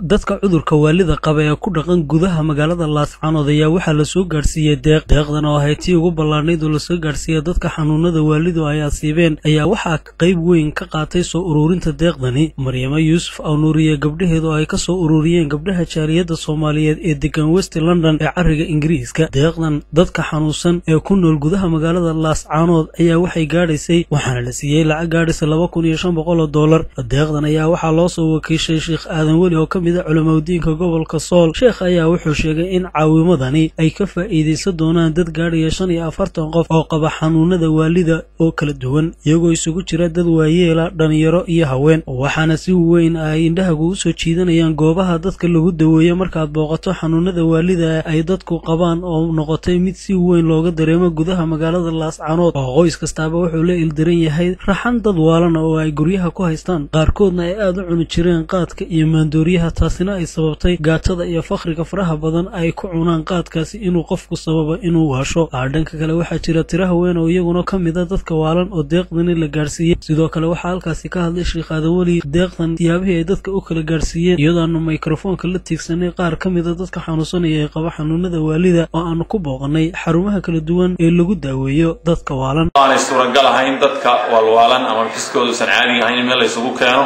Dadka cudurka waalida qaba ee ku dhaqan gudaha magaalada Laascaanood ayaa waxaa lasoo gaadhsiiyey deeq. Deeqdan oo ahayd tii ugu ballaarnayd oo lasoo gaadhsiiyey dadka xanuunada waalidu ay asiibeen ayaa waxaa qayb weyn ka qaatay soo ururinta deeqdani Maryamo Yuusuf Awnuuriye gabdhaheedu ay ka soo ururiyeen gabdhaha jaaliyadda Soomaaliyeed ee degan West London ee cariga Ingiriiska. Deeqdan dadka xanuunsan ee ku nool gudaha magaalada Laascaanood ayaa waxay gaadhaysay, waxaana la siiyey lacag gaadhaysa $2,500. Deeqdan ayaa waxaa loo soo wakiishay Sheekh Aadan Weli oo ka mid a culamaudiinka gobolka Sool. Sheekh ayaa wuxuu sheegay in caawimadani ay ka faa'iidaysan doonaan dad gaadhaya 45 qof oo qaba xanuunada waalida oo kala duwan, iyagoo isugu jira dad waayeela, dhalinyaro iyo haween. Waxaana si weyn ay indhaha kugu soo jiidanayaan goobaha dadka lagu daweeyo markaad booqato xanuunada waalida ay dadku qabaan oo noqotay mid si weyn looga dareemo gudaha magaalada Laascaanood, oo qoys kastaaba wuxuu la ildaran yahay raxan dad waalan oo ay guryaha ku haystaan, qaarkoodna ay aada u cuni jireen qaadka iyo maandooriyaha, taasina ay sababtay gaatada iyo fakhriga faraha badan ay ku cunaan qaadkaasi inuu qofku sababo inuu waasho. Dhanka kale waxaa jira tiro haween oo iyaguna ka mid a dadka waalan oo deeqdani la gaadhsiiyey. Sidoo kale waxaa halkaasi ka hadlay Sheekh Aadan Weli deeqdan siyaabihii ay dadka u kala gaadhsiiyeen, iyadoo aanu mikrofoonka la tiigsanay qaar ka mid a dadka xanuunsanaya ee qaba xanuunada waalida oo aanu ku booqanay xarumaha kala duwan ee lagu daaweeyo dadka waalan. Aanay suuragal ahayn dadka waalwaalan ama xiskooduusan caadiga ahayn in meel laysugu keeno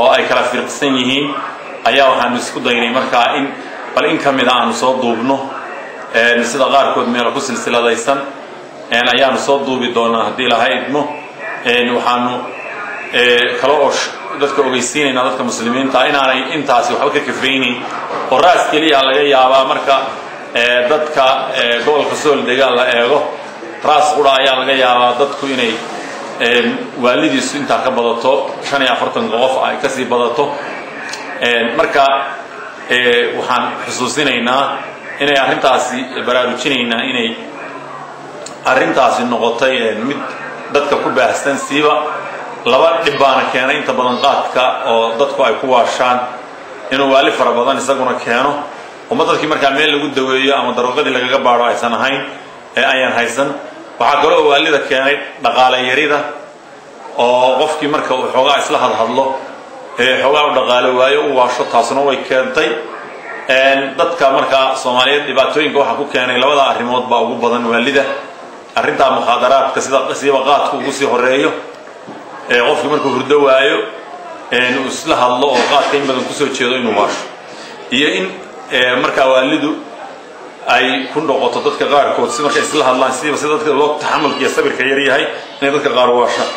oo ay kala firqsan yihiin, ayaa waxaanu isku daynay markaa in bal in ka mida aanu soo duubno, sida qaarkood meelo ku silsiladaysan ayaanu soo duubi doonaa haddii Ilahay idmo. Waxaanu kale oo dadka ogeysiinaynaa, dadka muslimiinta, inaanay intaasi waxba ka kafaynayn oo raas keliya laga yaabaa. Marka dadka gobolka Sool degaan la eego, raas qura ayaa laga yaabaa dadku inay waalidiisu intaa ka badato, 45-ka qof ay kasii badato. Marka waxaan xusuusinaynaa inay arrintaasi baraarujinaynaa inay arrintaasi noqotay mid dadka ku baahsan. Siiba laba dhib baana keenay inta badan: qaadka oo dadku ay ku waashaan inuu waali fara badan isaguna keeno, uma dadkii markaa meel lagu daweeyo ama darogadii lagaga baadho aysan ahayn ee ayaan haysan. Waxaa kale oo waalida keenay dhaqaale yarida, oo qofkii marka uu xoogaa isla hadhadlo ee xoogaa u dhaqaalo waayo u waasho, taasuna way keentay. Dadka markaa Soomaaliyeed dhibaatooyinka waxaa ku keenay labada arrimood baa ugu badan waalida: arrintaa mukhaadaraadka, sida siiba qaadku ugu sii horeeyo, qofkii markuu hurdo waayo uu isla hadlo oo qaadka in badan kusoo jeedo inuu waasho, iyo in markaa waalidu ay ku noqoto dadka qaarkood si markay isla hadlaan, siiba si dadka loo taxamulka iyo sabirka yar yahay, inay dadka qaar waashaan.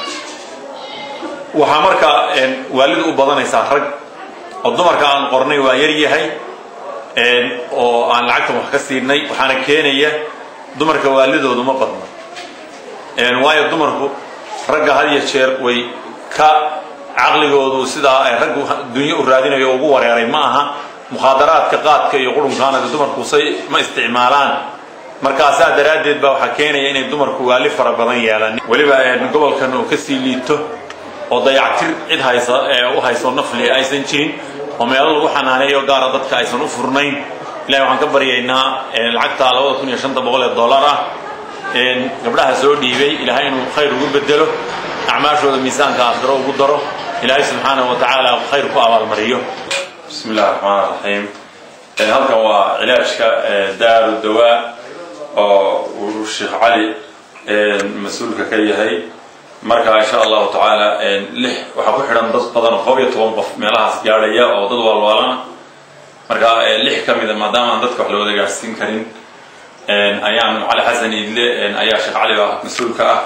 Waxaa markaa waalidu u badanaysaa rag, oo dumarka aan qornay waa yar yahay oo aan lacagtan wax ka siinay. Waxaana keenaya dumarka waalidoodu ma badna, waayo dumarku ragga had iyo jeer way ka caqligoodu sidaa ay raggu dunyo u raadinayo ugu wareeray ma aha. Mukhaadaraadka qaadka iyo qurunkaana dumarku say ma isticmaalaan. Markaasaa daraaddeed baa waxaa keenaya inay dumarku waali fara badan yeelaan, weliba gobolkan uu kasii liito oo dayactir cid haysa u hayso nafli aysan jirin oo meelo lagu xanaaneeyo gaara dadka aysan u furnayn. Ilahay waxaan ka baryaynaa lacagta $2,500 ah gabdhaha soo dhiibay Ilaahay inuu khayr ugu bedelo, acmaashooda miisaanka aakhiro ugu daro, Ilaahay subxaanahu wa tacaala khayr ku abaalmariyo. Bismi illahi raxmaan raxiim. Halkan waa cilaajka Daaru Dawaa oo uu Sheekh Cali mas-uulka ka yahay. Marka insha Allahu tacaala lix waxaa ku xidhan dad badan oo 11 qof meelahaas gaadhaya oo dad waalwaalana. Marka lix ka mida, maadaama aan dadka wax la wada gaadhsiin karin, ayaan Cali Xasan Iidle ayaa Sheekh Cali baa mas-uulka ah.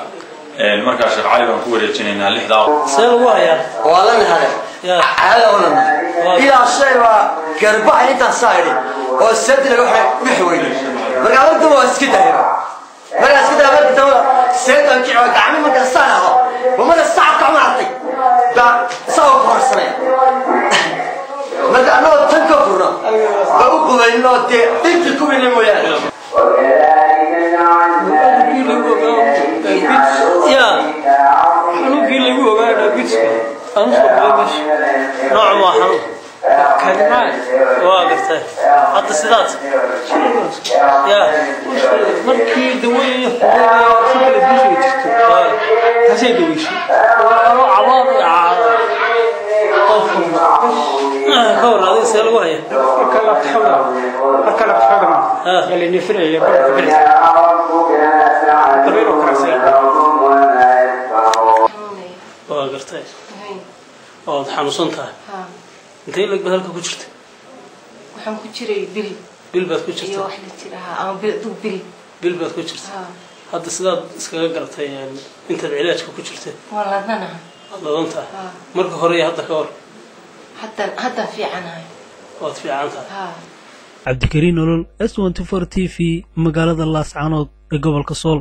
Markaa Sheekh Cali baan ku wareejinaynaa lixdaa. See lagu hayaa? Waa la nahade caada oo ilaa shay waa garbaha intaan saa idhi oo sadi laga xiray wix weyne. Marka marka waa iska daayba, markaa iska daaya, marka dambe seedan kici waa gacmi, markaa saan aho marka sacabka ma artay baa saa u korsanaya. Marka annagoo tan ka furno baa u qubayno dee dhibkii ku weyne mooyaane. Ya xanuunkii lagu ogaa diabeteska aan usoo galay meesha nooc waa xanuun Kaadimacaan. Waa gartay, hadda sidaad ya Markii dawooyin si kala duushiga jirto taasay daweyshay, waa anoo cabaar iyo caado. Ka war adiga, see lagu haya? Marka la taxawda yaa la neefinaya barka bixisa dabayl oo karaasay. Waa gartay, waad xanuunsan tahay. Intee leg baad halka ku jirta? Waxaan ku jiray bil. Bil baad ku iyo jirta? Wax la jira ama bil dug bil. Bil baad ku jirta? Hadda sidaad iskaga garatay intaad cilaajka ku jirtay? Waa ladanaha. Waad ladan tahay. Marka hore iyo hadda ka war? Haddan fiicanahay. Waad fiican tahay. Cabdikariin Nolol, S 24 TV, magaalada Laascanood ee gobolka Sool.